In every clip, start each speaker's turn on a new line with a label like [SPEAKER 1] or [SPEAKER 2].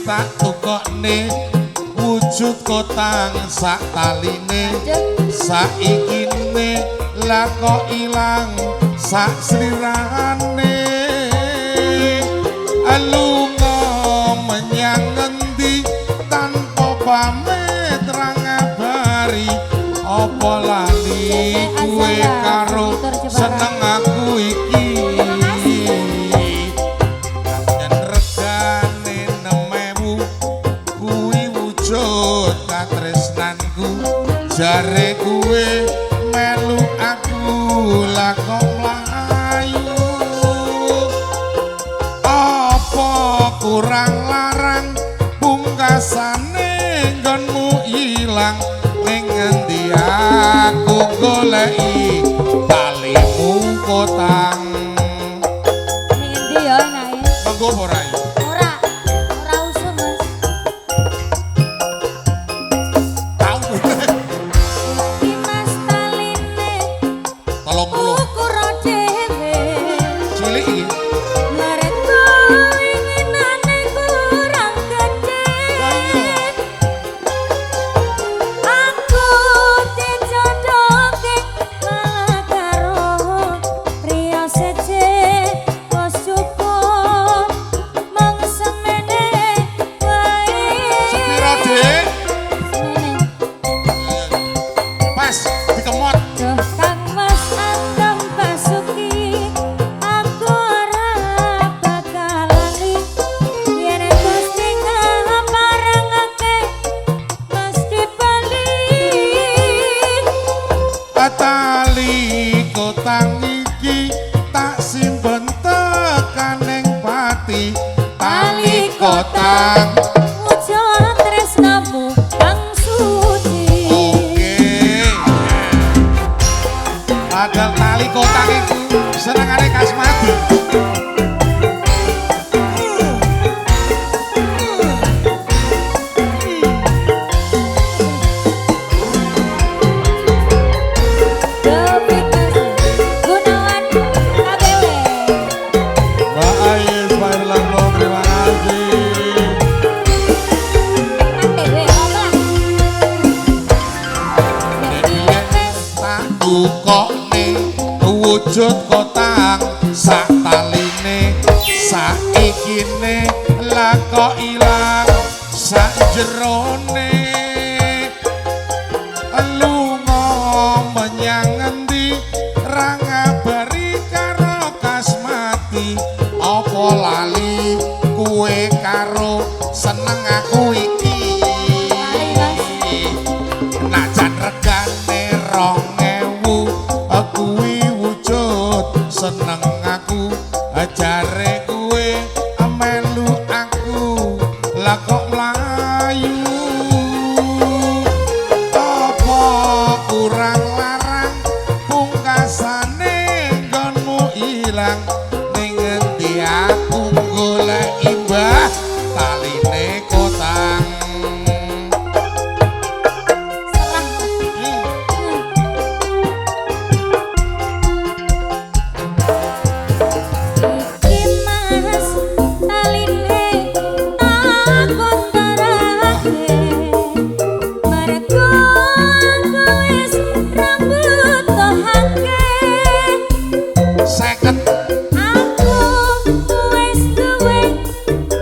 [SPEAKER 1] tak tukokne wujud kotang sak taline, saikine lah kok ilang sak slirane. Lunga menyang ngendi tanpa pamit ra ngabari, apa lali kowe karo seneng aku iki. Yen regane 6.000 kuwi wujud katresnanku, jare kowe melu aku lah kok mlayu. Apa kurang larang pungkasane nggonmu ilang, ning ngendi aku goleki talimu kotang.
[SPEAKER 2] Ning endi ya enake?
[SPEAKER 1] Monggo ora iki?
[SPEAKER 2] Ora. Ora usum, Mas.
[SPEAKER 1] Tau.
[SPEAKER 2] Iki Mas taline
[SPEAKER 1] 30.
[SPEAKER 2] Ukura dhewe.
[SPEAKER 1] Cilik iki.
[SPEAKER 2] Mergo winginane kurang gedhe. Aku dijodohke malah karo priya seje, wis cukup mung semene wae.
[SPEAKER 1] Sepiro, Dik?
[SPEAKER 2] Semene.
[SPEAKER 1] Pas dikemot.
[SPEAKER 2] Duh Kang Mas Antam Basuki, aku ora bakal lali yen Gusti ngaparengake mesti bali.
[SPEAKER 1] Tali kotang iki tak simpen tekaning pati, tali kotang
[SPEAKER 2] wujud tresnamu kang suci.
[SPEAKER 1] Oke. Padahal tali kotang iku senengane Kasmadi.
[SPEAKER 2] Gunawan KBW.
[SPEAKER 1] Mbak Ais, Pak Erlangga, terima kasih.
[SPEAKER 2] KTW apa?
[SPEAKER 1] Tak tukokne wujud kotang sak taline, saikine lah kok ilang sak jerone. Lunga menyang ngendi ra ngabari karo Kasmati, apa lali kowe karo seneng aku iki. Najan regane 2.000 kuwi wujud seneng aku, jare kowe melu aku lah kok mlayu. Apa kurang larang pungkasane nggonmu ilang, ning ngendi aku goleki mbah taline kotang.
[SPEAKER 2] Serah. Iki Mas taline tak kontarake, mergo aku wis ra butuhake.
[SPEAKER 1] 50.
[SPEAKER 2] Aku wis duwe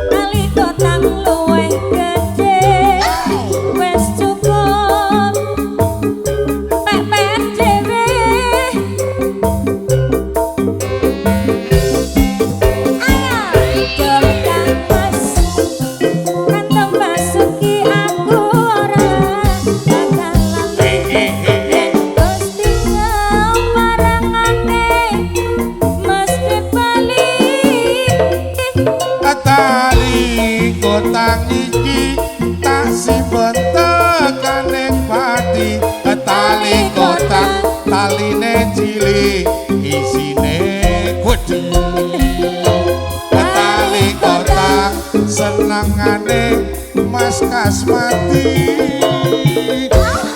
[SPEAKER 2] tali kotang luwih gedhe, wis cukup pek-pek dhewe. Ayo, Duh Kang Mas Antam Basuki, aku ora bakal lali yen Gusti ngaparengake mesti bali.
[SPEAKER 1] Tali kotang iki tak simpen tekaning pati, tali kotang taline cilik isine gedhe, tali kotang senengane Mas Kasmati.
[SPEAKER 2] Walah,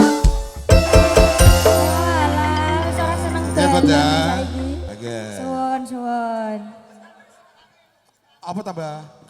[SPEAKER 2] wis ora seneng
[SPEAKER 1] Hebat ya.
[SPEAKER 2] saiki.
[SPEAKER 1] Oke.
[SPEAKER 2] Suwun, suwun.
[SPEAKER 1] Apa tambah?